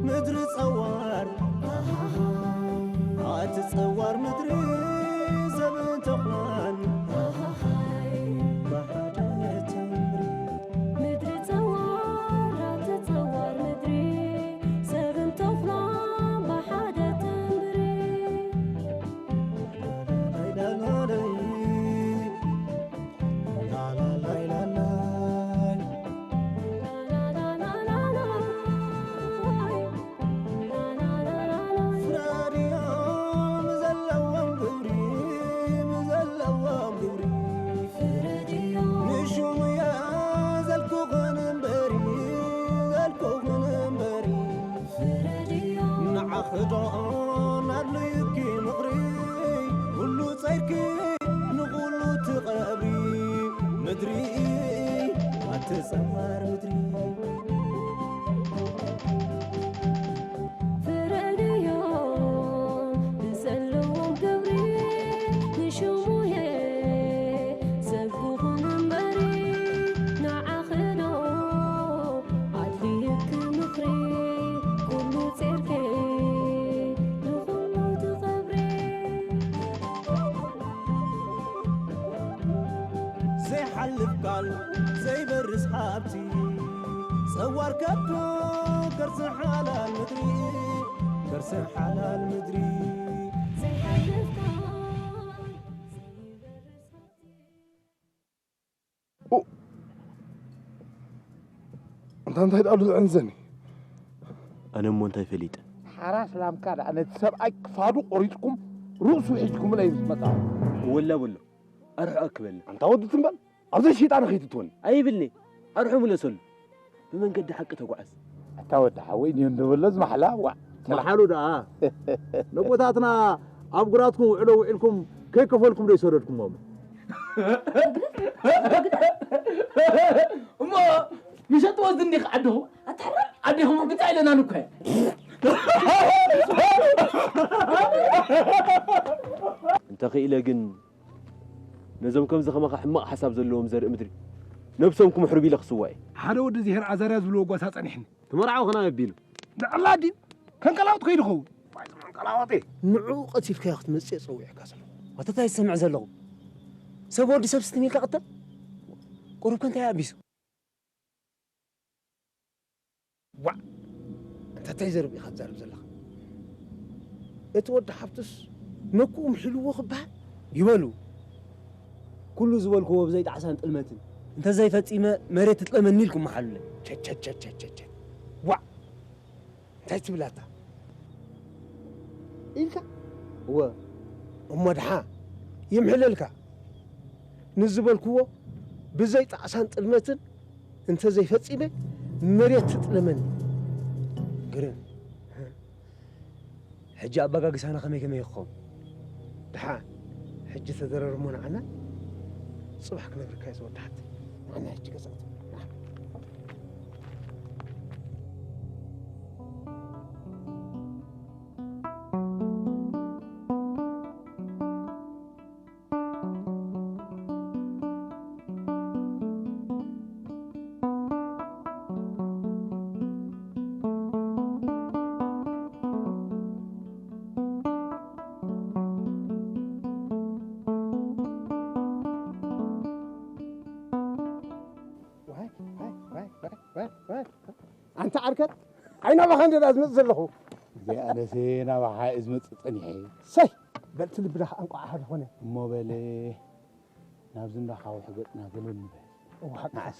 ምድሪ ጸዋር ኣቲ ጸዋር ምድሪ ሰብን ተኹላን ብሓደ ተምሪ። ምድሪ ጸዋር ኣቲ ጸዋር ምድሪ ሰብን ተኹላን ብሓደ ተምሪ። ፍረድዮም ዘለዎም ግብሪ፣ ብዘለዎም ግብሪ። ንሹምያ ዘልኩኽን እምበሪ፣ ዘልኩኽን እምበሪ። ንዓኺ ዶ ናድልዩኪ ምኽሪ፣ ኩሉ ጸይርኪ ንኹሉ ትቐብሪ። ምድሪ ኣቲ ጸዋር ምድሪ። ፍረድዮ ብዘለዎም ግብሪ፣ ንሽሙየ ዘልኩኽን እምበሪ። ንዓኺ ዶ ኣድልዩኪ ምኽሪ፣ ኩሉ ጸይርኪ ንኹሉ ትቐብሪ። ዘይሓልፍ ቃል ዘይበርስ ሃብቲ፣ ጸዋር ከብቱ ከርሲ ሓላል ምድሪ፣ ከርሲ ሓላል ምድሪ። ዘይሓልፍ ቃል ዘይበርስ ሃብቲ። ኡ፣ እንታ እንታይ ደኣ ሉ ዝዕንዘኒ? ኣነ እሞ እንታይ ፈሊጠ? ሓራስ ላምካ ደኣ ነቲ ሰብኣይ ክፋዱ ቆሪጽኩም ርእሱ ሒዝኩምለይ ምስ መጻኹም። ወላ በሎ፣ ኣርሕኦ ክበልና። ኣንታ ወዲ ትም በል፣ ኣብዘይ ሸይጣን ከይትትወኒ። ኣይብልኒ፣ ኣርሑ ምለሰሉ። ብመንገዲ ሓቂ ተጓዓዝ። ኣታ ወዲ ሓወይ፣ እንዲዮ እንዶ በሎ ዝመሓላ፣ ዋእ። መሓሉ ደኣ። ነቦታትና ኣብ ጉራትኩም ውዕሎ ውዒልኩም ከይከፈልኩም ዶ ይሰደድኩሞም? እሞ ይሸጥዎ ዝንዲኽ ዓድኹም? ኣታ ሕራይ! ኣዴኹም ግጻ ኢለና ንኳ። እንተኽኢለ ግን ነዞም ከምዚ ከማኻ ሕማቕ ሓሳብ ዘለዎም ዘርኢ ምድሪ ነብሶም ክምሕሩ ቢለ ክስዋእ እየ። ሓደ ወዲ ዚሄር ኣዛርያ ዝብልዎ ጓሳ ጸኒሕኒ። ትመርዓው ኸና ኣቢሉ። ንዕላ ድዩ? ከንቀላወጥ ከይዱ ኸውን። ዋይ፣ መንቀላወጢ። ንዕኡ ቀቲልካዮ ክትመጽእ እየ ጸዊዕካ ዘለኹ። ኣታ እንታይ ዝሰምዕ ዘለኹ? ሰብ ወዲ ሰብ ስትም ኢልካ ቅተል? ቁሩብ ከ እንታይ ኣቢሱ? ዋዕ! እንተ እንታይ ዘረብ ኢኻ ትዛረብ ዘለኻ? እቲ ወዲ ሓብቱስ ነኩኡ ምሒልዎ ክበሃል? ይበሉ። ኩሉ ዝበልክዎ ብዘይ ጣዕሳን ጥልመትን። እንተ ዘይፈጺመ መሬት ትጥለመኒ ኢልኩም መሓሉለይ። ቸቸቸቸቸቸ። ዋዕ! እንታይ ትብል ኣታ? ኢልካ? እወ። እሞ ደሓ ይምሕለልካ። ንዝበልክዎ ብዘይ ጣዕሳን ጥልመትን እንተ ዘይፈጺመ መሬት ትጥለመኒ። ግርም። ሕጂ ኣባጋግሳና ከመይ ከመይ ይኸውን? ደሓ፣ ሕጂ ተደረር እሞ ንዓና ጽባሕ ክነግርካ እየ ዝወዲ ሓተይ። ንዓና ሕጂ ገዛ ክትብል። ዋይ፣ ዋይ፣ ዋይ፣ ዋይ፣ ዋይ፣ ዋይ። ኣንታ ዓርከት፣ ኣይ ናባኻ እንደ ዝመጽእ ዘለኹ። እዚኣ ኣነሰ ናባኻ እየ ዝመጽእ ጸኒሐ። ሰይ፣ በልቲ ልብና ኸኣ እንቋዕ ሓደ ኾነ። እሞ በለ፣ ናብዚ እንዳ ሓውሒ ገጽና ገለ ንበል። እወ፣ ሓቂ። ንዓስ።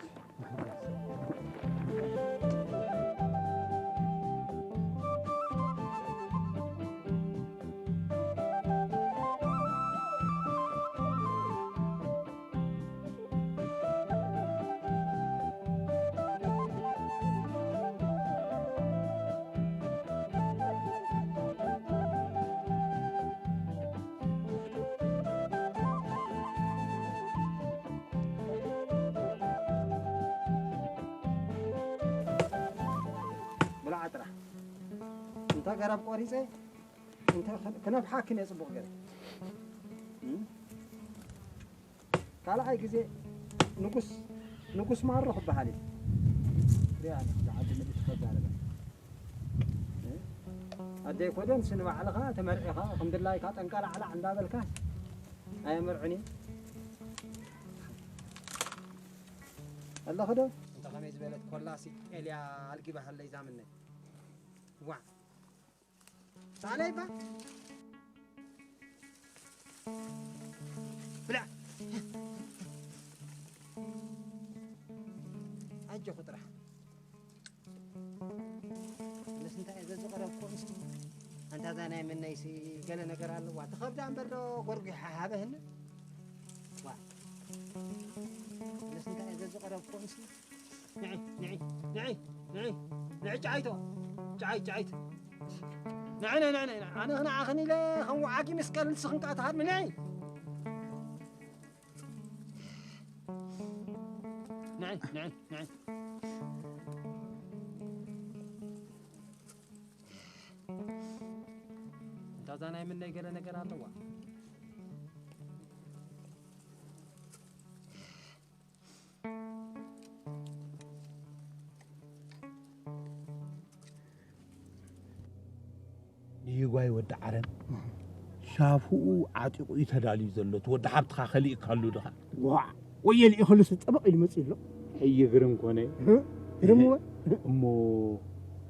እታ ገረብ ቆሪፀ እንተ ክነፍሓክን እየ ፅቡቕ ገይረ። ካልኣይ ግዜ ንጉስ ንጉስ ማሮ ክበሃል እዩ። ሪኣ ኣለኹ፣ ዝዓዲ ምድር ተዛረበ። ኣደይ ኮደን ስንባዕልኻ ተመርዒኻ ከም ድላይካ ጠንቀላዕላዕ እንዳበልካ ኣየመርዕን እዩ። ኣለኹ ዶ? እንተ ከመይ ዝበለት ኮላሲ ጤልያ ኣልጊባሃለይ ዛምነይ። ዋ። ሳለይባ። ብላ። ኣጆኹ ጥራሕ። ምስ እንታይ እየ ዘዝቕረብኩ እንስ? ኣንታ እዛ ናይ መነይሲ ገለ ነገር ኣለዋ። ትኸብዳ እምበር ዶ ጎርጒሓ ሃበህኒ? ዋ። ምስ እንታይ እየ ዘዝቕረብኩ እንስ? ንዒ፣ ንዒ፣ ንዒ፣ ንዒ፣ ንዒ፣ ጫዓይቶ፣ ጫዓይ፣ ጫዓይት። ንዒ፣ ንዒ፣ ንዒ፣ ንዒ፣ ንዒ። ኣነ ንዓኽን ኢለ ከም ወዓጊ መስቀል ንስኽን ከኣ ትሃድሚ፣ ንዒ። ንዒ፣ ንዒ፣ ንዒ። እንታ እዛ ናይ ምነይ ገለ ነገር ኣለዋ። ንይጓይ ወዲ ዓረን ሻፉኡ ዓጢቑ እዩ ተዳልዩ ዘሎ። እቲ ወዲ ሓብትኻ ከሊእካሉ ድኻ? ዋዕ! ወየ ልኢኸሉስ ጠበቕ ኢሉ መጺኡ ኣሎ። ሕይ ግርም ኮነ። እ? ግርም እወ። እሞ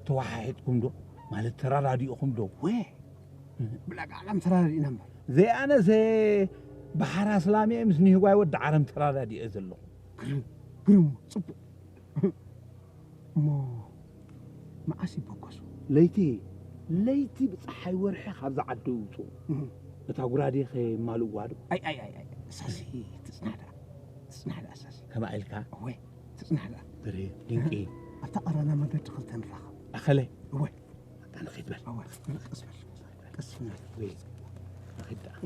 ተወሓሒጥኩም ዶ? ማለት ተራዳዲእኹም ዶ? ወ! ብላጋ ዓለም ተራዳዲእና እምበር። ዘይኣነሰ ብሓራ ስላም እየ ምስ ንህጓይ ወዲ ዓረም ተራዳዲኤ ዘለኹ። ግርም፣ ግርም፣ ጽቡቕ። እሞ መዓስ ይበገሱ? ለይቲ፣ ለይቲ ብጸሓይ ወርሒ ካብዛ ዓዲ ይውጽኡ። እህ። እታ ጉራዴ ከ የማልእዋ ዶ? ኣይ፣ ኣይ፣ ኣይ፣ ኣይ፣ እሳሲ ትጽናሕ ደኣ። ትጽናሕ ደኣ እሳሲ። ከምኣ ኢልካ? እወ፣ ትጽናሕ ደኣ። ብሬ፣ ድንቂ። ኣብታ ቀረና መገዲ ክልተ ንራኸብ። ኣኸለ? እወ። ኣታ ንኺድ በል። እወ፣ ቀስ በል። ቀስ በል። ወይ፣ ንኺድ ደኣ።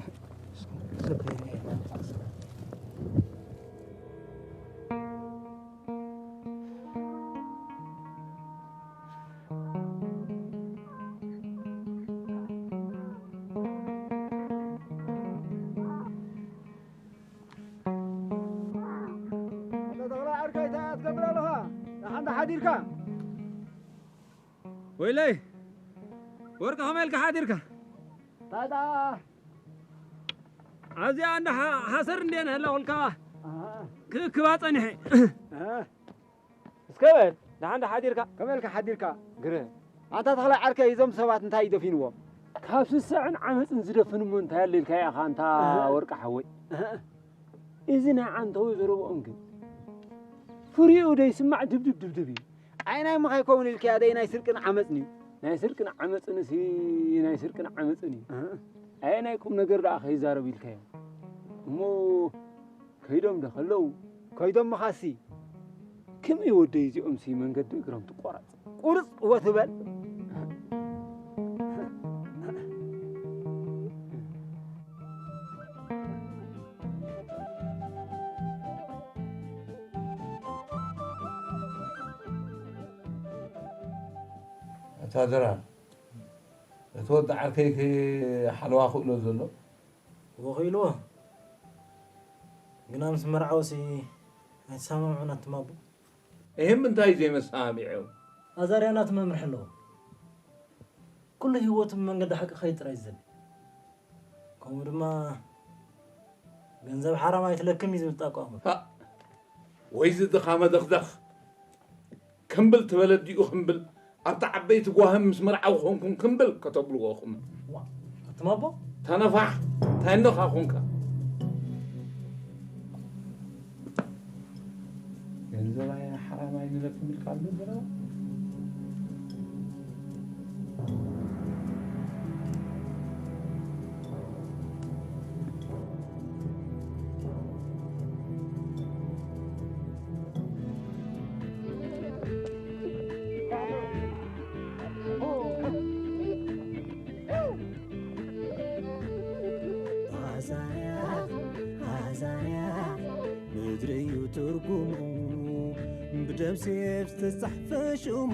ኣታ ተኽለ ዓርከይ፣ እንታይ ትገብር ኣለኻ? ደሓን ዶ ሓዲርካ? ወይለይ፣ ወርቂ ከመይ ኢልካ ሓዲርካ? እንታይ ደኣ? ኣብዚኣ እንዳ ሓ-፣ ሓሰር እንድየ ንህላ ውልካ ኣሃ። ክእክባ ጸኒሐ። ኣሃ። እስከ በል፣ ደሓን ዶ ሓዲርካ? ከመይ ኢልካ ሓዲርካ? ግረ። ኣንታ ተኽላይ ዓርከይ፣ እዞም ሰባት እንታይ እዩ ደፊንዎም? ካብ ስስዕን ዓመፅን ዝደፍን እሞ እንታይ ኣለ ኢልካ ኢኻ ኣንታ ኣሃ። ወርቂ ሓወይ? ኣሃ። እዚ ናይ ዓንተዊ ዘረብኦም ግን ፍሪኡ ደይስማዕ ድብድብ ድብድብ እዩ። ኣይ ናይ ምኻይ ከውን ኢልካያ ደይ ናይ ስርቅን ዓመፅን እዩ። ናይ ስርቅን ዓመፅንሲ ናይ ስርቅን ዓመፅን እዩ። ኣሃ። ኣየ ናይ ቁም ነገር ደኣ ከይዛረብ ኢልካዮ። እሞ ከይዶም ዶ ከለዉ? ከይዶም ምኻሲ። ከመይ ወደይ እዚኦምሲ መንገዲ እግሮም ትቆረፅ። ቁርፅ እወ ትበል። ኣታ ድራር፣ እቲ ወዲ ዓርከይ ከ ሓለዋ ክእሎ ዘሎ? ወኺልዎ። ግና ምስ መርዓውሲ ኣይተሰማምዑን ኣትማቡ። እህም እንታይ ዘይመሰማሚዖም? ኣዛርያ ናቱ መምርሒ ኣለዎ። ኩሉ ህይወቱ ብመንገዲ ሓቂ ክኸይድ ጥራይ ዝደሊ። ከምኡ ድማ ገንዘብ ሓራም ኣይትለክም እዩ ዝብል ኣቋሙ። ሃ! ወይዚ ድኻ መደኽደኽ። ክምብል ትበለ ዲኡ ክምብል፣ ኣብቲ ዓበይቲ ጓህም ምስ መርዓዊ ኮንኩም ክምብል ከተብልዎ ኢኹም። ዋ፣ ኣቱም ኣቦ? ተነፋሕ፣ እንታይ እንዶ ኻኹንካ? ገንዘብ ኣይ-፣ ሓራም ኣይንለክም ኢልካ ኣሎ ዘረባ? ኣዛርያ፣ ኣዛርያ፣ ምድሪ እዩ ትርጉሙ። ደም ሴፍ ዝተጻሕፈ ሽሙ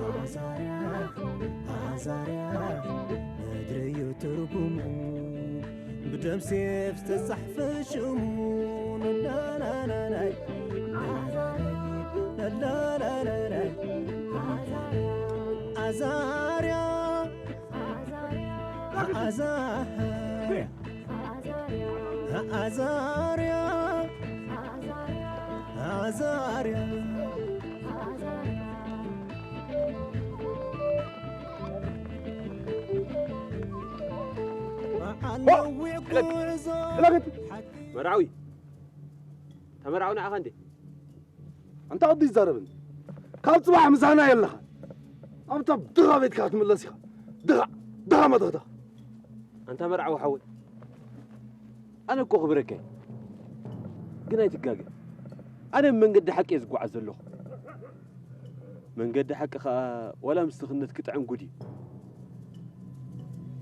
ኣዛርያ ኣዛርያ ምድሪ እዩ ትርጉሙ። ብደም ሴፍ ዝተጻሕፈ ሽሙ ናናናናይ ናናናናይ ኣዛርያ ኣዛርያ ኣዛርያ ኣዛርያ መርዓዊ ተመርዓዊ ንዓኻ እንዴ ኣንታ ወዲ ይዛረብን ካብ ጽባሕ ምሳና የለኻ ኣብታ ድኻ ቤትካ ክትምለስ ኢኻ ድኻ ድኻ መተኽተኽ ኣንታ መርዓዊ ሓወይ ኣነ እኮ ክብረካ እየ ግን ኣይትጋገ ኣነ ብመንገዲ ሓቂ እየ ዝጓዓዝ ዘለኹ መንገዲ ሓቂ ኸዓ ዋላ ምስ ድኽነት ክጥዕም ጉድ እዩ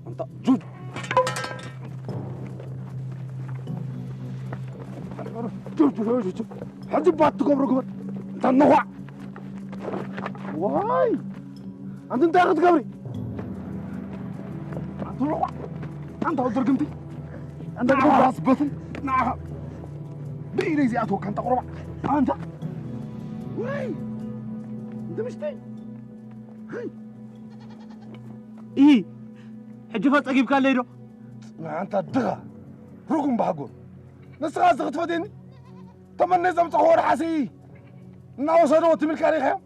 ኣንታ ጁድ ሕጂ ባት ትገብሮ ግበር እንታ ነዃዕ ዋይ ኣንቲ እንታይ ክትገብሪ ኣንቲ ነዃዕ ኣንታ ወዲ ርግምቲ ኣንታ ነዃዕ ኣስበትን ንዓኻ ብኢለይ እዚኣትወካ ኣንታ ቁረባ ኣንታ ዋይ እንተ ምሽተይ እሂ ሕጂ ኸ ጸጊብካለይ ዶ? ኣንታ ድኻ ርጉም ባህጎር ንስኻ እዚ ክትፈትየኒ ተመነ ዘምጽእዎ ወድሓሲ እናወሰዶ ትብል ካሪኻዮም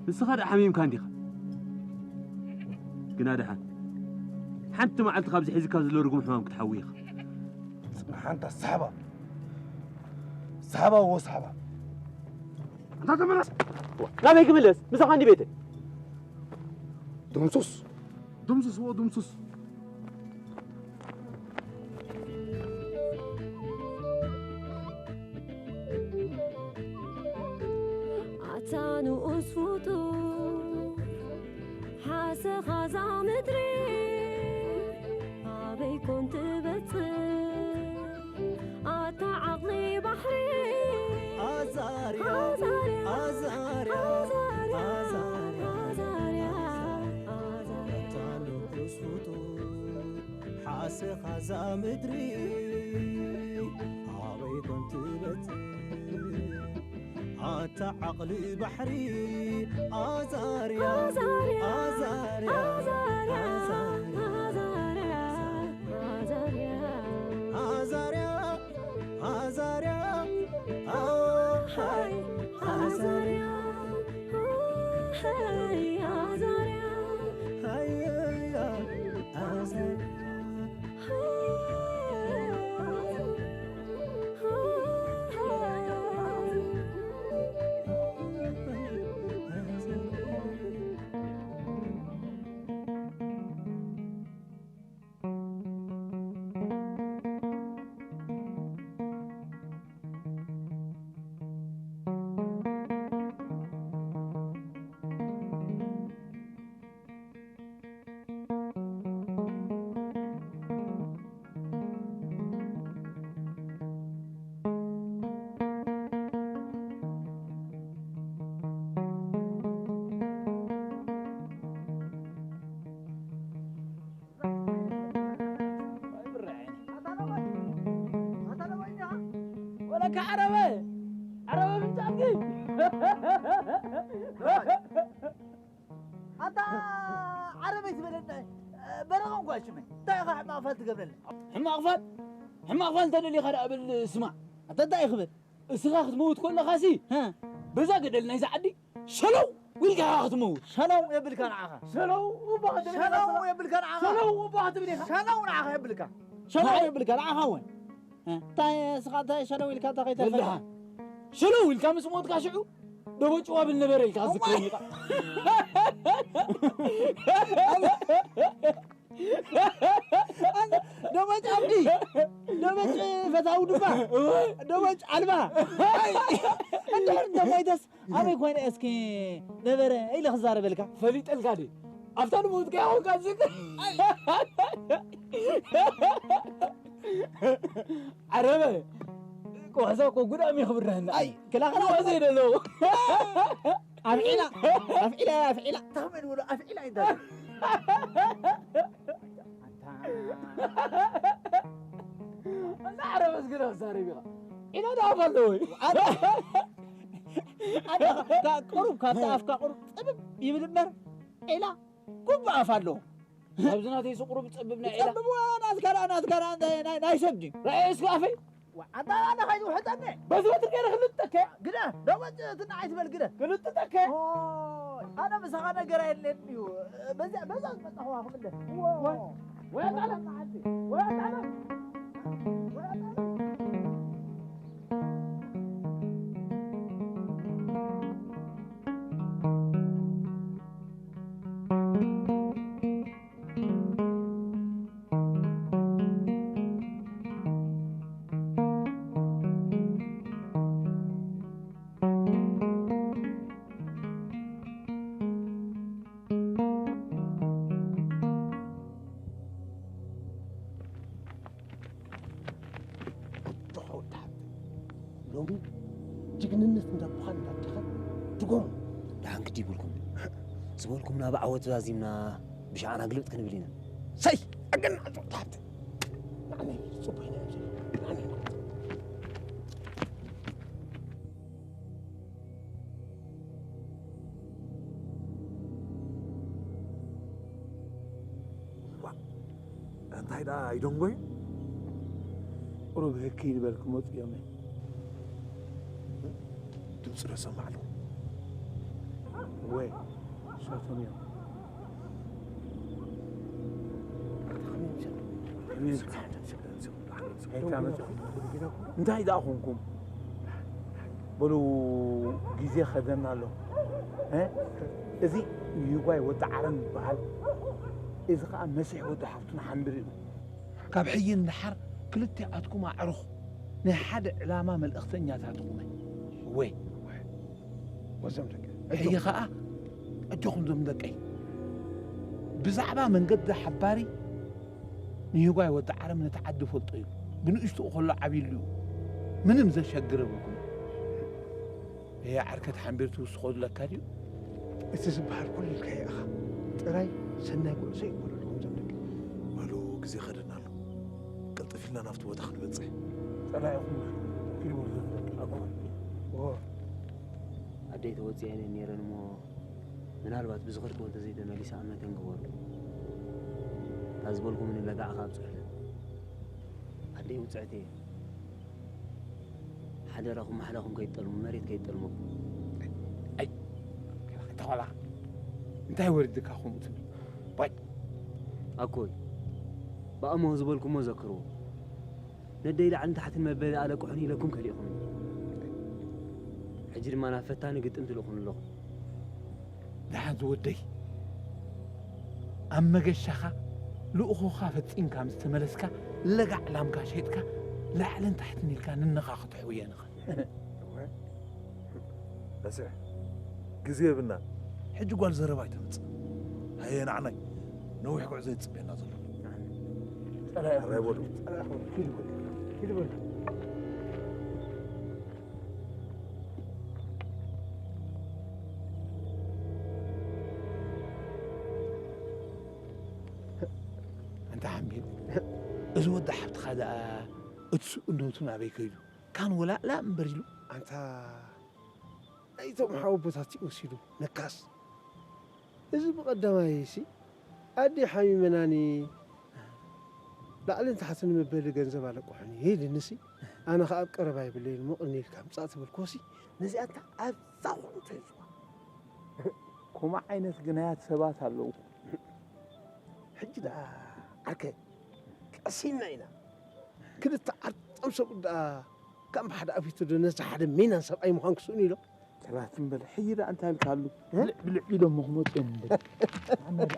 ንስኻ ደኣ ሓሚምካ እንዲኻ ግና ደሓን ሓንቲ መዓልቲ ካብዚ ሒዝካ ዘሎ ርጉም ሕማም ክትሓዊ ኢኻ ጽንሓንታ ሳሕባ ሳሕባ ወ ሳሕባ ኣንታ ተመለስ ናበይ ክምለስ ምሳኻ እንዲ ቤተ ድምሱስ ድምሱስ ወ ድምሱስ ኣታ ንኡስ ፍጡር ሓሰኻ እዛ ምድሪ ኣበይ ኮን ትበጽሕ ኣታ ዓቕሊ ባሕሪ ኣዛርያ ኣዛርያ ኣዛርያ ኣዛርያ ኣዛርያ ኣታ ንኡስ ፍጡር ሓሰኻ እዛ ምድሪ ኣበይ ኮን ትበጽሕ ኣታ ዓቕሊ ባሕሪ ኣዛርያ ኣዛርያ ኣዛርያ ኣዛርያ ኣዛርያ ኣዛርያ ኣዛርያ ኣሃይ ኣዛርያ ኣሃይ ኣዛርያ ኣሃይ ኣዛርያ ወለካ ዓረበ ዓረበ ምንጫልኪ ኣታ ዓረበይ ዝበለና በረቐ እንኳ ሽመይ እንታይ ኢኻ ሕማቕ ፋል ትገብረለይ ሕማቕ ፋል ሕማቕ ፋል እንተደሊኻ ደኣ ብል ስማዕ ኣታ እንታይ ክብል እስኻ ክትመውት ከለኻሲ በዛ ገደል ናይዛ ዓዲ ሸለው ኢልካ ኢኻ ክትመውት። ሸለው የብልካ ንዓኻ። ሸለው እባ ክትብል ኢኻ። ሸለው የብልካ ንዓኻ። ሸለው እባ ክትብል ኢኻ። ሸለው ንዓኻ የብልካ። ሸለው የብልካ ንዓኻ እውን። እንታይ እስኻ እንታይ ሸለው ኢልካ እንታይ ከይተፈለካ? በልድኻ። ሸለው ኢልካ ምስ ሞትካ ሽዑ ደቦጭ ዋብል ነበረ ኢልካ ዝክረኒ ኢኻ። ደመጭ ኣብዲ ደመጭ ፈታዊ ድማ ደመጭ ኣልባ እንድሕር እንተሞይተስ ኣበይ ኮይነ እስኪ ነበረ ኢለ ክዛረበልካ ፈሊጠልካ ዲ ኣብታ ንሞትካ ይኾንካ ዝግ ዓረበ ክውሕዛ እኮ ጉዳም እዩ ክብርህና። ኣይ፣ ክላኸላ ወዘይ ደሎ። ኣፍዒላ፣ ኣፍዒላ፣ ኣፍዒላ። ታመን ወሎ ኣፍዒላ ይዳል። ኣንታ። ኣንታ ዓረበስ ግዳ ዛረብ ኢኻ። ኢሎ ዳፍ ኣለዎ። ኣነ፣ ኣነ፣ ካ-፣ ቁሩብ ካብቲ ኣፍካ ቁሩብ ጥብብ ይብል እምበር፣ ዒላ ጉቡእ ኣፍ ኣለዎ። ኣብዚ ናተይ ስቁሩ ብጸብብ ናይ ዒላ። ጸብብ ዋ፣ ናትካ ደኣ፣ ናትካ ደኣ፣ ናይ፣ ናይ፣ ናይ ሰብ ድዩ? ርኣዮ እስከ ኣፈይ። ዋ፣ ኣንታ፣ ኣንታ፣ ከይትውሕጠኒ። በዚ በትሪ ገይረ ክልጥጠከ። ግደ፣ ደሞ ት-፣ ትንዓይ ትበል ግደ። ክልጥጠከ። ኦይ፣ ኣነ ምሳኻ ነገር የለን እዩ። በዚያ፣ በዛ ዝመጣኹዋ ክምለስ። ዋ። ወይ ኣጣለ። ወይ ኣጣለ። ወይ ኣጣለ። ጆኻ ወዲ ሓብተይ፣ ሎሚ ጅግንነት እንዳቦኻን እንዳዴኻን ድጎም። ደሓን ግዲ ይብልኩም። ዝበልኩምና ብዓወት ዛዚምና ብሻዕና ግልብጥ ክንብል ኢና። ሰይ! ኣገናዕ ወዲ ሓብተይ። ንዓነይ ጽቡቕ ኢና። ንዓነይ። ዋ፣ እንታይ ደኣ ኣይደንጎዩ? ቁሩብ ህክይ ንበል ክመጹ እዮም። ድምፂ ዶ ሰማዕ ኣለኹ? ወይ፣ እሳቶም እዮም። እንታይ ደኣ ኮንኩም? በሉ፣ ግዜ ከደና ኣሎ። እ? እዚ ይጓይ ወዲ ዓረን ይበሃል። እዚ ኸዓ መሲሕ ወዲ ሓፍቱን ሓንድር እዩ። ካብ ሕጂ ንደሓር ክልቲኣትኩም ኣዕሩኽ ናይ ሓደ ዕላማ መልእኽተኛታት ኢኹም። ወይ። ወዘም ደቂ። ሕጂ ኸዓ ኣጆኹም ዞም ደቀይ። ብዛዕባ መንገዲ ሓባሪ ንህጓይ ወዲ ዓረም ነቲ ዓዲ ፈልጦ እዩ። ብንእሽትኡ ከሎ ዓብይሉ እዩ። ምንም ዘሸግር የብልኩም። ይሄ ዓርከት ሓንቢር ትውስኾ ዝለካ ድዩ? እቲ ዝበሃል ኩሉ ኢልካዮ ኢኻ። ጥራይ ሰናይ ጉዕዞ ይግበረልኩም ዞም ደቂ። በሉ፣ ግዜ ኸደና ኣሎ። ቅልጥፍ ኢልና ናብቲ ቦታ ክንበጽሕ። ጸላኢኹም ኪድ በሉ ዞም ደቂ። ኣቦ። ኦ። ኣደይ ተወጺኤን ነይረን እሞ ምናልባት ብዝኸድክዎ እንተዘይተመሊሰ ኣብ መተን ግበሩ። እታ ዝበልኩምኒ ለጋዕኻ ኣብጽሑለን። ኣደይ ውጽዕቲ እየ። ሓደራኹም ማሕላኹም ከይትጠልሙ፣ መሬት ከይትጠልሙ። ኣይ፣ ተኾላ፣ እንታይ ወሪድካ ከምኡ ትብል? ባይ። ኣኮይ፣ ብኣሞ ዝበልኩሞ ዘክርዎ። ነደይ ላዕልን ታሕትን መበሊ ኣለቅሑን ኢለኩም ከሊእኹምኒ። ሕጂ ድማ ናብ ፈታኒ ግጥም ትልእኹኒ ኣለኹም። ደሓን ዝወደይ፣ ኣብ መገሻኻ ልእኹኻ ፈጺምካ ምስ ተመለስካ፣ ለጋዕ ላምካ ሸይጥካ ላዕልን ታሕትን ኢልካ ንነኻ ክትሕውየን ኢኻ። እወ። መስርሕ። ግዜ የብልናን። ሕጂ ጓል ዘረባ ኣይተምጽእ። ሃየ ንዓናይ። ነዊሕ ጉዕዞ እዩ ዝጽበየና ዘሎ። ጸላኢ ሕራይ በሉ። ጸላኢ ኪድ በሉ። ኪድ በሉ። ኣንታ ሓምቢል፣ እዚ ወዲ ሓብትኻ ደኣ እቲ ስኡነቱ ናበይ ከይዱ? ካን ወላእላ እምበር ኢሉ። ኣንታ ናይቶም ሓወቦታት እዩ ወሲዱ። ነካስ። እዚ ብቐዳማይሲ ኣዲ ሓሚመናኒ ላዕልን ታሕትን መበሊ ገንዘብ ኣለቅሑኒ ኢልንሲ፣ ኣነ ኸዓ ኣብ ቀረባ የብለይን እሞ ቅኒ ኢልካ ምጻእ ተበልክዎሲ፣ ነዚኣ እንታ ኣብዛ ኹሉ ተይዝዋ። ከምኡ ዓይነት ግናያት ሰባት ኣለዉ። ሕጂ ደኣ ዓርከይ ቀሲንና ኢና። ክልተ ዓርጦም ሰብኡት ደኣ ከም ብሓደ ኣፊቱ ዶ ነቲ ሓደ ሜናን ሰብኣይ ምዃን ክስእኑ ኢሎም? ጥራት እምበል፣ ሕጂ ደኣ እንታይ ኢልካ ኣሉ? እ? ብልዕ፣ ብልዕ ኢሎም ክመጹ እዮም እምበል።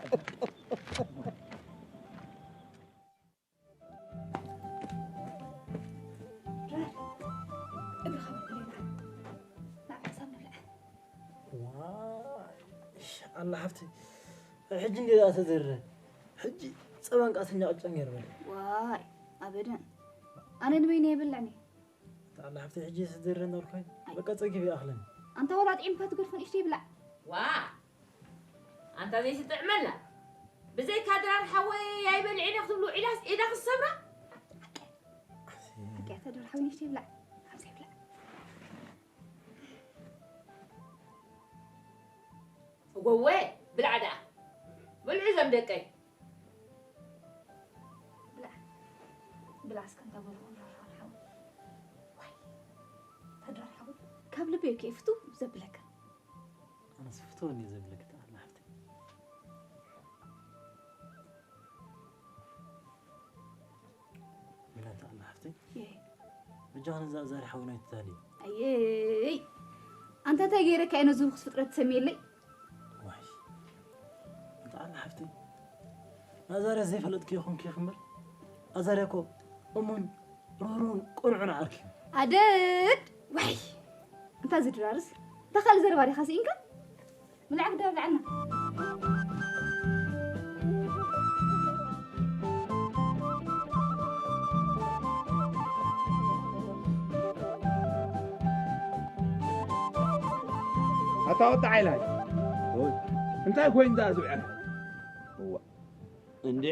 እግርኻ በል፣ ንዓ ሓሳብ ንብልዕ። ዋይ፣ እሺ፣ ኣላ ሓፍቲ፣ ሕጂ እንዴ ደኣ ተዘርረ? ሕጂ ጸባን ቃተኛ ቅጫ ነይሩ በለ። ዋይ፣ ኣበደን። ኣነ ንበይነ የብልዕን እየ። እታ ኣላ ሓፍተይ፣ ሕጂ ስድሪ ነበርኩ። በቃ ጸጊብ ይኣኽለኒ። ኣንታ ወላ ጥዒምካ ትገድፎ ንእሽተይ ብላዕ። ዋ! ኣንታ ዘይትጥዕመላ። ብዘይካ ድራር ሓወይ ኣይበልዕን እየ ክትብሉ ኢዳስ ኢዳ ክትሰብራ? ሓቂ፣ ሓቂ፣ ኣታ ድራር ሓወይ ንእሽተይ ብላዕ። ሓምሳ ይብላዕ። እጎወ፣ ብላዕ ደኣ። ብልዑ ዘም ደቀይ። ብላዕ። ብላዕ እስከ እንተ በልኩ ድራር ሓወይ። ዋይ፣ ኣታ ድራር ሓወይ። ካብ ልበይ እየ ከይፍቱ ዘብለካ። ኣነስ ፍትወኒ ዘብለኪ ተኣላ ሓፍተይ። ሚላ ተኣላ ሓፍተይ። የይ። በጃኻ ነዛ ኣዛሪ ሓውና ኣይትታልዮ። ኣየይ። ኣንታ እንታይ ገይረካ እየ ነዚ ርኹስ ፍጥረት ትሰምየለይ? ዋይ። ተኣላ ሓፍተይ። ኣዛርያ ዘይፈለጥክዮ ኹንኪ እምበር፣ ኣዛርያ እኮ እሙን፣ ርህሩህን ቅኑዕን ዓርኪ እዩ። ኣደድ! ዋይ! እንታ እዚ ድራርስ፣ እንታ ካልእ ዘረባ ዲኻ ስኢንካ? ብላዕ ግዳ ብላዕና። ኣታ ወጣ ዓይላይ። ኦይ። እንታይ ኮይኑ ዝኣዝብዐ? እዋ። እንዴ?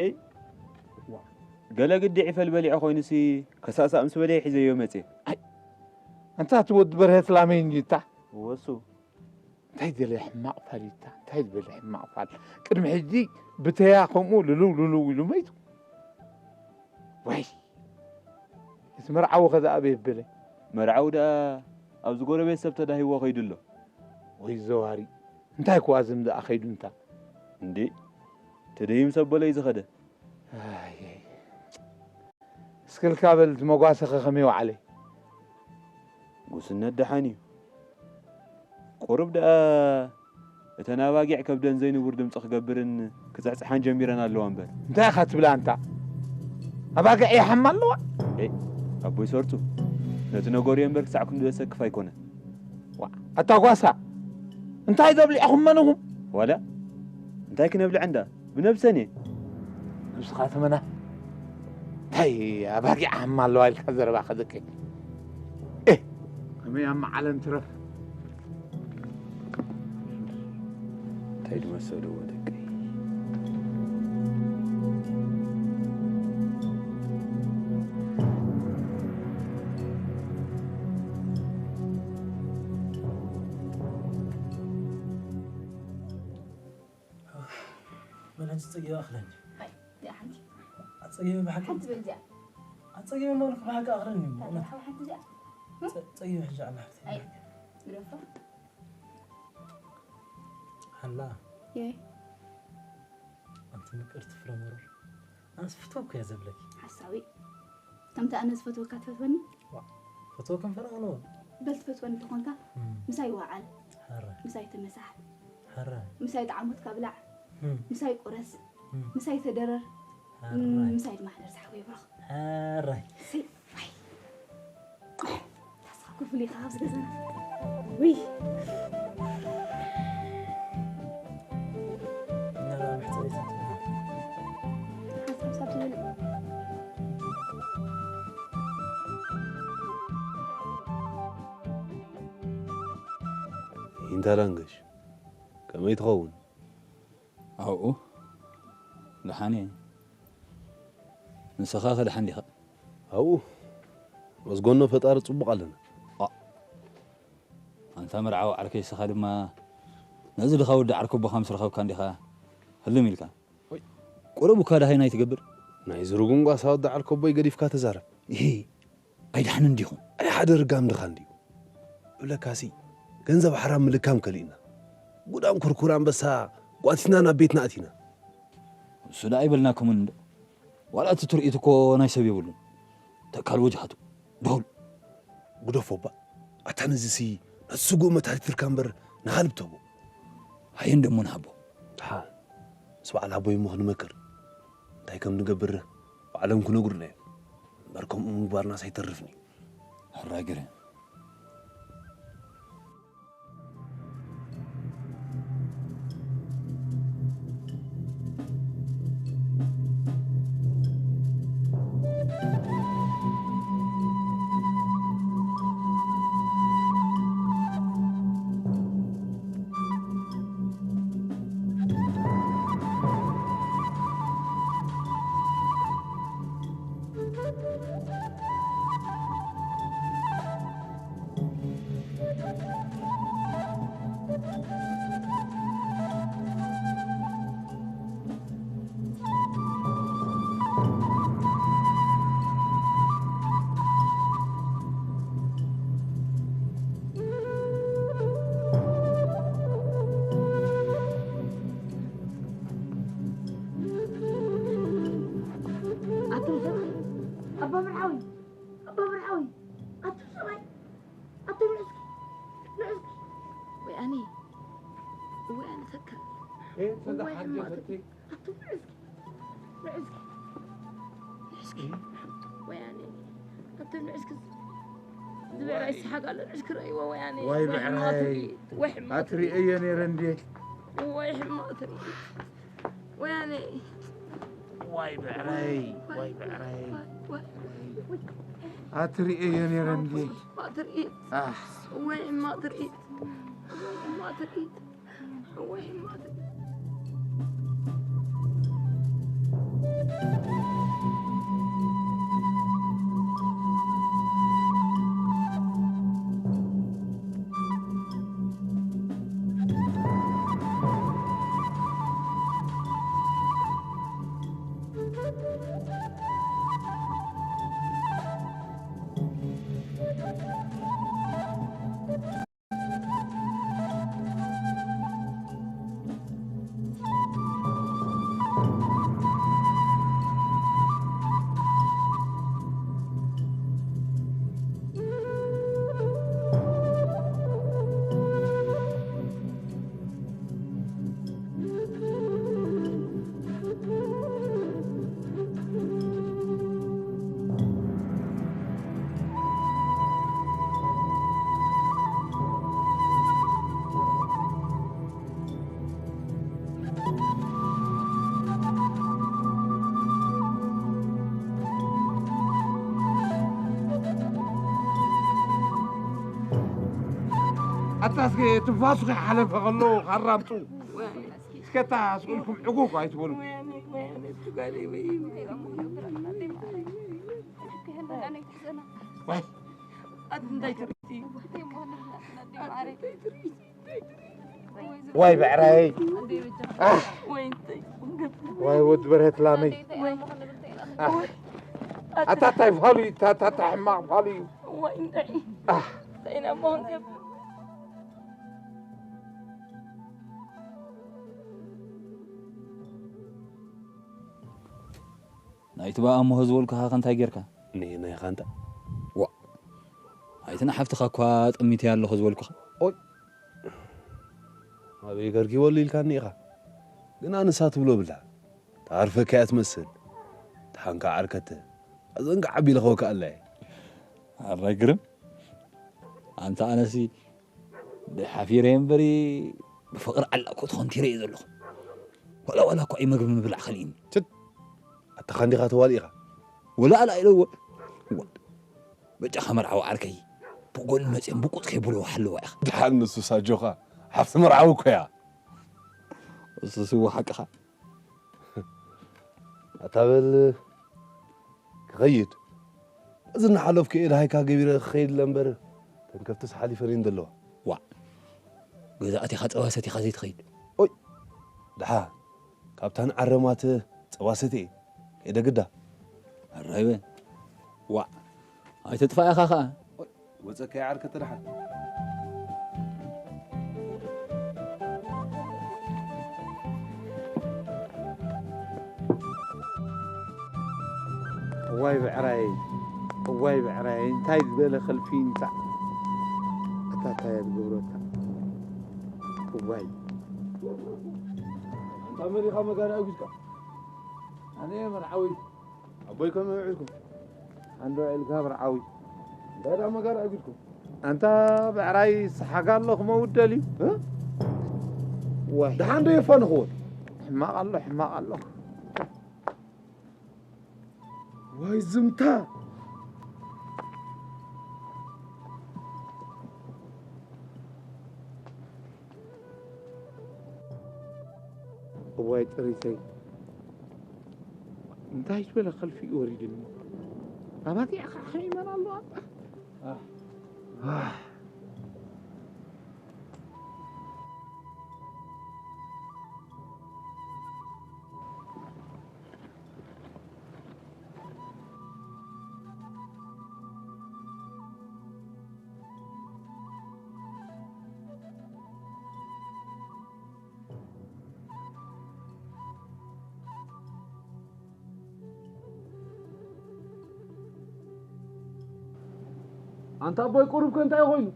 ዋ። ገለ ግዲ ዒፈል በሊዐ ኮይኑሲ ከሳእሳእ ምስ በለ ሒዘዮ መጽየ። ኣይ፣ ኣንታ እቲ ወዲ በርሀት ላመይ እንጂ እታ። ወሱ። እንታይ ዝበለ ሕማቕ ፋል እዩ እታ? እንታይ ዝበለ ሕማቕ ፋል? ቅድሚ ሕጂ ብተያ ከምኡ ልልው ልልው ኢሉ መይቱ። ወይ፣ እቲ መርዓዊ ከ ደኣ ኣበይ ኣበለ? መርዓዊ ደኣ ኣብዚ ጎረቤት ሰብ ተዳሂዎ ከይዱ ኣሎ። ወይ ዘዋሪ፣ እንታይ ክዋዝም ደኣ ከይዱ እንታ? እንዴ፣ ተደይም ሰብ በሎ እዩ ዝኸደ። ኣይ፣ እስክልካ በል፣ እቲ መጓሰኸ ከመይ ወዓለ? ጉስነት ደሓን እዩ። ቁሩብ ደኣ እተን ኣባጊዕ ከብደን ዘይንቡር ድምጺ ክገብርን ክጽሕጽሓን ጀሚረን ኣለዋ እምበር። እንታይ ኢኻ ትብል ኣንታ? ኣባጊዕ ይሓማ ኣለዋ? ኤ፣ ኣቦይ ሰርቱ፣ ነቲ ነገሩ እየ እምበር ክሳዕ ክንድኡ ዘሰክፍ ኣይኮነን። ዋእ፣ ኣታ ጓሳ፣ እንታይ ዘብሊዕኹም መን ኢኹም? ዋላ እንታይ ክነብልዐን ደኣ? ብነብሰን እየ። ነብስኻ ተመና። እንታይ ኣባጊዕ ሓማ ኣለዋ ኢልካ ዘረባ ከደቀ? ኤ፣ ከመይ ኣብ መዓለን ትረፍ። እንታይ ድመሰልዎ ደቀይ? በል ሕጂ ጸጊበ ኣኽለኒ። ሃይ፣ እዚኣ ሓንቲ። ኣጸጊበ ብሓቂ? ሓንቲ በል እዚኣ። ኣጸጊበ ማለኹ ብሓቂ ኣኽለኒ፣ እንታይ በእውነት። ሓንቲ እዚኣ? ጸ-፣ ጸጊበ ሕጂ ኣላ ሓፍተይ። ኣይ፣ ግደፎ። ሃላ። የይ። ኣንቲ ምቅርቲ ፍረ መሮር። ኣነስ ፍተውኩ እየ ዘብለኪ። ሓሳዊ። ከምቲ ኣነ ዝፈትወካ ትፈትወኒ? ዋ፣ ፈትወ ከንፈር ኣነ። በል ትፈትወኒ እንተኾንካ፣ እም። ምሳይ ወዓል። ሓረ። ምሳይ ተመሳሕ። ሓረ። ምሳይ ጣዕሞትካ ብላዕ። እም። ምሳይ ቁረስ። እም። ምሳይ ተደረር። ሓረ። እም፣ ምሳይ ድማ ሕደር ዝሓወይ ብሩኽ። ሓረ። ሲ-፣ ዋይ። ታስኻ ክፍል ኢኻ ኣብዚ ገዛና። ውይ። እናበላ መሕጸቢት ትብሃል። ሓሳብ ሳብ ትብል። ኢንታ ላንገሽ፣ ከመይ ትኸውን? ኣብኡ ደሓን እየ። ንስኻ ከ ደሓን ዲኻ? ኣብኡ መስገኖ ፈጣሪ ጽቡቕ ኣለና። ዋ፣ ኣንታ መርዓዊ ዓርከይ፣ ንስኻ ድማ ነዚ ድኻ ወዲ ዓርከቦኻ ምስ ረኸብካ እንዲኻ ህልም ኢልካ። ወይ። ቁሩብ እኳ ደሃይ ናይ ትገብር። ናይ ዝርጉም ጓሳ ወዲ ዓርከቦይ ገዲፍካ ተዛረብ። ይሄ ኣይደሓንን ዲኹም? ኣይ ሓደ ርጋም ድኻ እንድዩ። እብለካሲ፣ ገንዘብ ሓራም ምልካም ከሊእና። ጉዳም ኩርኩር ኣንበሳ ጓቲትና ናብ ቤትና ኣቲና። እሱ ደኣ ኣይበልናኩምን እንዶ። ዋላ እቲ ትርኢት እኮ ናይ ሰብ የብሉን። ተካል ወጅሃቱ። ድኹል። ግደፎ እባ። ኣታ ነዚሲ ነቲ ስጉእ መታሪትርካ እምበር ንኻልእ ብተቦ። ኣየን ደሞ ንሃቦ። ደሓን። ምስ በዓል ኣቦይ እሞ ክንመክር። እንታይ ከም ንገብር ባዕሎም ክነግሩና እዮም። እምበር ከምኡ ምግባርናስ ኣይተርፍን እዩ። ሕራይ ግረ። እዋይ ሕማቕ። ኣቱም ንዕስኪ፣ ንዕስኪ፣ ንዕስኪ። ወያኔ። ኣቱም ንዕስኪ። ዝበልዐ ይስሓቅ ኣሎ፣ ንዕስኪ ረእይዎ ወያኔ። ዋይ ዋይ ሕማቕ ብዕራይ። ትርኢት፣ ዋይ ሕማቕ ኣትርእየዮ ነይረ እንዴ? ዋይ ሕማቕ ትርኢት። ወያኔ። ዋይ ብዕራይ፣ ዋይ ብዕራይ። ዋይ፣ ዋይ፣ ዋይ። ኣትርእየዮ ነይረ እንዴ? ሕማቕ ትርኢት። ኣህ። ዋይ ሕማቕ ትርኢት። ዋይ ሕማቕ ትርኢት። ኣታ እስከ ትንፋሱ ከይሓለፈ ከሎ ካራ ኣምፁ። እስከ እታ ስቕ ኢልኩም ዕጉግ ኣይትበሉ። ዋይ። ዋይ ብዕራይ። ኣህ። ዋይ ወዲ በርሀት ላመይ። ኣህ። ኣታ እንታይ ፋሉ እዩ? ኣታ፣ ኣታ፣ ኣታ ሕማቕ ፋሉ እዩ። ኣህ። ናይቲ በኣ እሞ ዝበልኩኻ ከ እንታይ ጌርካ? ነ-፣ ናይ ኻንታ። ዋ። ኣይትነ ሓፍትኻ እኳ ጠሚተያ ኣለኹ ዝበልኩኻ። ኦይ። ኣበይ ገርጊወሉ ኢልካኒ ኢኻ። ግን ኣነሳ ትብሎ ብላ። ተዓርፈካ እያ ትመስል። ተሓንካ ዓርከተ። ኣዘንጋ ዓቢ ኢለ ኸወካ ኣላየ። ኣራይ ግርም። ኣንታ ኣነሲ ብሓፊረ እምበሪ ብፍቕሪ ዓላ እኮ ተኾንቲረ እየ ዘለኹ። ዋላ ዋላ እኮ እዩ መግቢ ምብላዕ ከልኢኒ። ትት! ኣታ ኻንዲኻ ተዋሊእኻ? ወላ ኣላ ኢለዎ። ዋ፣ በጃኻ መርዓዊ ዓርከይ፣ ብጎኒ መፅዮም ብቁፅ ከይብልዎ ሓልዋ ኢኻ። ደሓን ንሱስ ኣጆኻ፣ ሓፍቲ መርዓዊ እኮ እያ። እሱስ እዎ ሓቅኻ። ኣታ በል ክኸይድ። እዚ እናሓለፍኩ እየ ደሃይካ ገቢረ ክኸይድ እለ እምበር፣ እተን ከብትስ ሓሊፈን እየን ዘለዋ። ዋእ፣ ገዛ ኣቲኻ ጸባ ሰቲኻ ዘይትኸይድ? ኦይ፣ ደሓ፣ ካብታ ንዓረማት ጸባ ሰትየ ከይደ ግዳ። ኣራይ በል። ዋእ፣ ኣይተጥፋእኻ ኸኣ። ወጸካ ይዓርከ ተደሓን። እዋይ ብዕራየይ፣ እዋይ ብዕራየይ፣ እንታይ ዝበለ ከልፊ ይንሳዕ። ኣታ እንታይ እያ ዝገብረካ? እዋይ። ኣንታ መን ኢኻ መጋዳ ኣጉዝካ? ኣነ እየ መርዓዊ። ኣቦይ ከመይ ውዒልኩም? ኣንዶ ውዒልካ ብርዓዊ? እንታይ ደኣ መጋር ኣጊድኩም? ኣንታ ብዕራይ ሰሓጋ ኣሎ ክመውት ደልዩ? እ? ዋይ። ደሓን ዶ የፋንኽዎ? ሕማቕ ኣሎ፣ ሕማቕ ኣሎ። ዋይ ዝምታ። እዋይ ጥሪተይ፣ እንታይ ዝበለ ከልፊ እዩ ወሪድኒ። ኣባጊዕ ከዓ ከይመን ኣለዋ። ኣህ። ኣህ። ኣንታ ኣቦይ ቁሩብ ከ እንታይ ኮይኑ?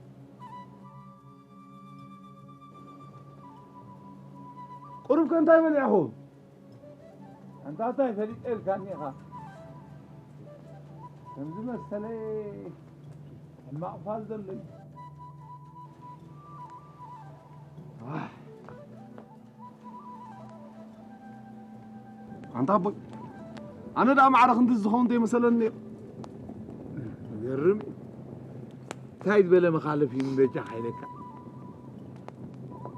ቁሩብ ከ እንታይ በሊዕኹም? ኣንታ እንታይ ፈሊጠልካኒ ኢኻ? ከምዚ መሰለ ሕማቕ ፋል ዘለዩ። ኣንታ ኣቦይ፣ ኣነ ደኣ ማዕረ ክንዲ ዝኸውን ዘይመሰለኒ ነይሩ። ገርም እዩ። እንታይ ዝበለ መኻልፍ እዩ በጃኻ ኢለካ።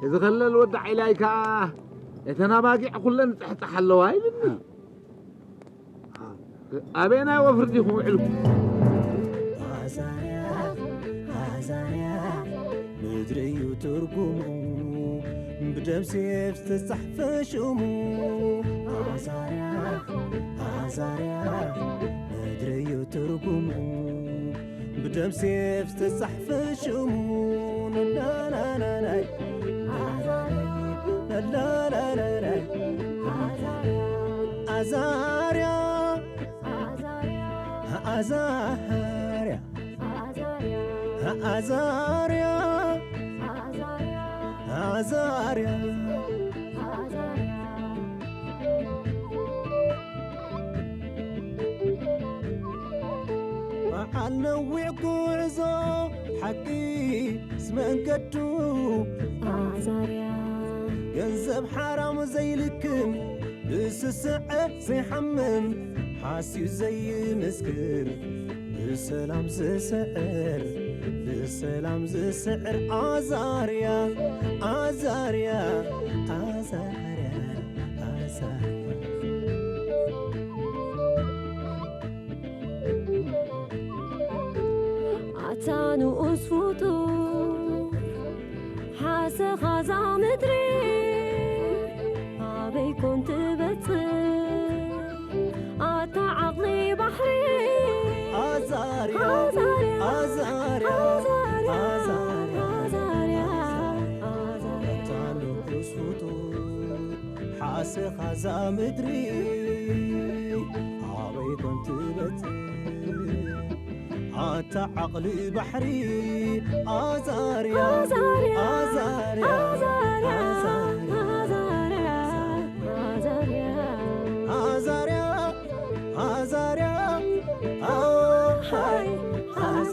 እዚ ከለል ወዲ ዓይላይ ከኣ እተን ኣባጊዕ ኩለን ጸሕጸሕ ኣለዋ ይብልኒ። ኣበየናይ ወፍሪ ዲኹም ውዕልኩም? ኣዛርያ፣ ኣዛርያ፣ ምድሪ እዩ ትርጉሙ፣ ብደም ሴፍ ዝተጻሕፈ ሽሙ። ኣዛርያ፣ ኣዛርያ፣ ምድሪ እዩ ትርጉሙ፣ ብደም ሴፍ ዝተጻሕፈ ሽሙ። ናናናናይ፣ ናናናናይ፣ ኣዛርያ፣ ኣዛርያ፣ ኣዛርያ፣ ኣዛርያ። በዓል ነዊሕ ጉዕዞ ሓቂ ዝመንገዱ ኣዛርያ። ገንዘብ ሓራም ዘይልክም ብስስዐ ዘይሓምም ሓስዩ ዘይምስክር ብሰላም ዝስዕር ብሰላም ዝስዕር ኣዛርያ ኣዛርያ ኣዛርያ ኣዛርያ። ኣታ ንኡስ ፍጡር ሓሰኻ እዛ ምድሪ ኣበይ ኮን ትበጽሕ? ኣታ ዓቕሊ ባሕሪ ኣዛርያ ኣዛርያ ኣዛርያ ኣዛርያ ኣዛርያ ኣዛርያ ኣታ ንኡስ ፍጡር ሓሰኻ እዛ ምድሪ ኣበይ ኮን ትበጽሕ? ኣታ ዓቕሊ ባሕሪ ኣዛርያ ኣዛርያ ኣዛርያ